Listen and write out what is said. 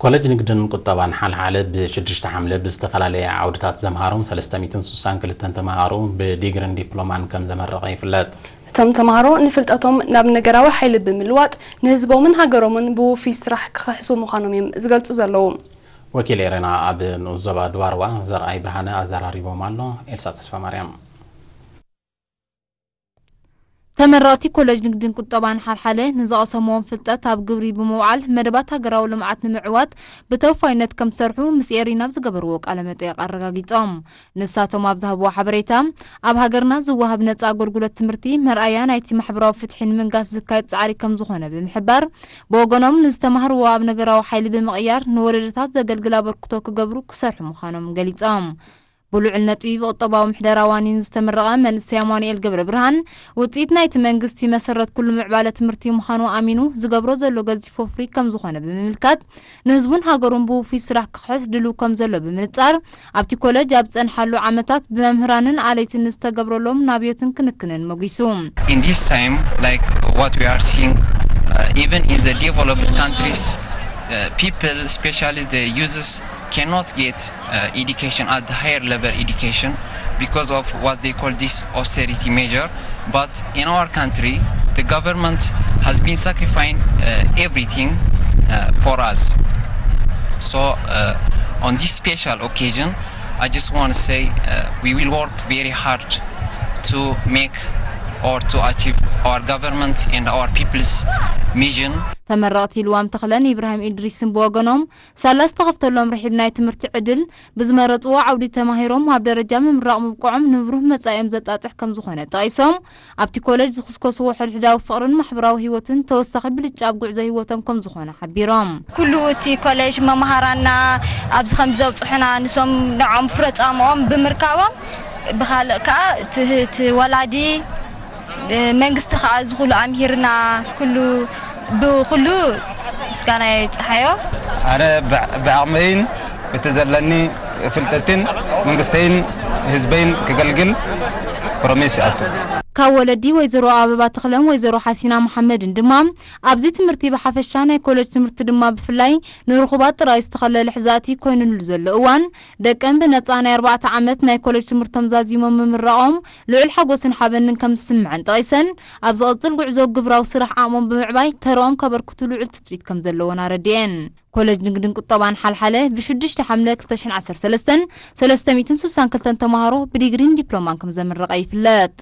ኮለጅ ንግድን ቁጠባን ሓልሓለ ብ ሽዱሽተ ሓምለ ብዝተፈላለየ ዓውድታት ዘምሃሮም ሰለስተ ሚእትን ስሳን ክልተን ተምሃሮ ብዲግርን ዲፕሎማን ከም ዘመረቐ ይፍለጥ። እቶም ተምሃሮ ንፍልጠቶም ናብ ነገራዊ ሓይሊ ብምልዋጥ ንህዝቦምን ሃገሮምን ብውፉይ ስራሕ ክኽሕሱ ምዃኖም እዮም ዝገልጹ ዘለዉ። ወኪል ኤረና ኣብ ንኡስ ዞባ ድባርዋ ዘርኣይ ብርሃነ ኣዘራሪቦም ኣሎ። ኤልሳ ተስፋ ማርያም። ተመረቕቲ ኮለጅ ንግድን ቁጠባን ሓልሓለ ንዝቐሰምዎም ፍልጠት ኣብ ግብሪ ብምውዓል መደባት ሃገራዊ ልምዓት ንምዕዋት ብተወፋይነት ከም ዝሰርሑ ምስ ኤሪና ኣብ ዝገበርዎ ቃለ መጠይቕ ኣረጋጊጾም። ንሳቶም ኣብ ዝሃብዎ ሓበሬታ፣ ኣብ ሃገርና ዝወሃብ ነጻ ኣገልግሎት ትምህርቲ መርኣያ ናይቲ ማሕበራዊ ፍትሒ ንምንጋስ ዝካየድ ጻዕሪ ከም ዝኾነ ብምሕባር፣ ብወገኖም ንዝተማህርዎ ኣብ ነገራዊ ሓይሊ ብምቕያር ንወለዶታት ዘገልግል ኣበርክቶ ክገብሩ ክሰርሑ ምዃኖም ገሊጾም። ብልዑል ነጥቢ ብቁጠባዊ ምሕደራ ዋኒን ዝተመረቐ መንእሰይ ኣማኑኤል ገብረ ብርሃን፣ ውፅኢት ናይቲ መንግስቲ መሰረት ኩሉ ምዕባለ ትምህርቲ ምዃኑ ኣሚኑ ዝገብሮ ዘሎ ገዚፍ ወፍሪ ከም ዝኾነ ብምምልካት፣ ንህዝቡን ሃገሩን ብውፉይ ስራሕ ክኽሕስ ድልው ከም ዘሎ ብምንጻር፣ ኣብቲ ኮለጅ ኣብ ዝጸንሓሉ ዓመታት ብመምህራንን ኣለይትን ዝተገብረሎም ናብዮትን ክንክንን መጒሱ። In this time, like what we are seeing, uh, even in the developed countries, uh, people, especially the youths, cannot get uh, education at the higher level education because of what they call this austerity measure. But in our country, the government has been sacrificing uh, everything uh, for us. So, uh, on this special occasion, I just want to say uh, we will work very hard to make or to achieve our government and our people's mission. ተመረቕቲ ልዋም ተኽለን ኢብራሂም ኢድሪስን ብወገኖም፣ ሳላ ዝተኸፍተሎም ርሒብ ናይ ትምህርቲ ዕድል ብዝመረፅዎ ዓውዲ ተማሂሮም ኣብ ደረጃ ምምራቕ ምብቅዖም ንብሩህ መፃኢኦም ዘጣጥሕ ከም ዝኾነ ጠቒሶም፣ ኣብቲ ኮለጅ ዝኽስከስዎ ሕድሕዳዊ ፍቕርን ማሕበራዊ ህይወትን ተወሳኺ ብልጫ ኣብ ጉዕዞ ህይወቶም ከም ዝኾነ ሓቢሮም። ኩሉ እቲ ኮሌጅ መምሃራና ኣብዚ ከም ዘብፅሑና ንሶም ንዖም ፍረ ፃምኦም ብምርካቦም ብካልእ ከዓ እቲ ወላዲ መንግስቲ ከዓ እዚ ኩሉ ኣምሂርና ኩሉ ብኩሉ ምስጋና ይብፅሓዮ። ኣነ ብዓቕመይን ብቲ ዘለኒ ፍልጠትን መንግስተይን ህዝበይን ክገልግል ፕሮሚስ ይኣቱ። ካብ ወለዲ ወይዘሮ ኣበባ ተኽለን ወይዘሮ ሓሲና መሓመድን ድማ ኣብዚ ትምህርቲ ብሓፈሻ ናይ ኮለጅ ትምህርቲ ድማ ብፍላይ ንርኹባት ጥራይ ዝተኸለለ ሕዛእቲ ኮይኑሉ ዘሎ እዋን ደቀን ብነፃ ናይ ኣርባዕተ ዓመት ናይ ኮለጅ ትምህርቶም ዛዚሞም ምምራቖም ልዑል ሓጎስን ሓበንን ከም ዝስምዐን ጠቒሰን ኣብ ዝቕፅል ጉዕዞ ግብራዊ ስራሕ ዓቕሞም ብምዕባይ ተረኦም ከበርክቱ ልዑል ትፅቢት ከም ዘለዎን ኣረዲኤን። ኮለጅ ንግድን ቁጠባን ሓልሓለ ብሽዱሽተ ሓምለ ክልተ ሽሕን ዓሰርተ ሰለስተን ሰለስተ ሚእትን ስሳን ክልተን ተምሃሮ ብዲግሪን ዲፕሎማን ከም ዘምረቐ ይፍለጥ።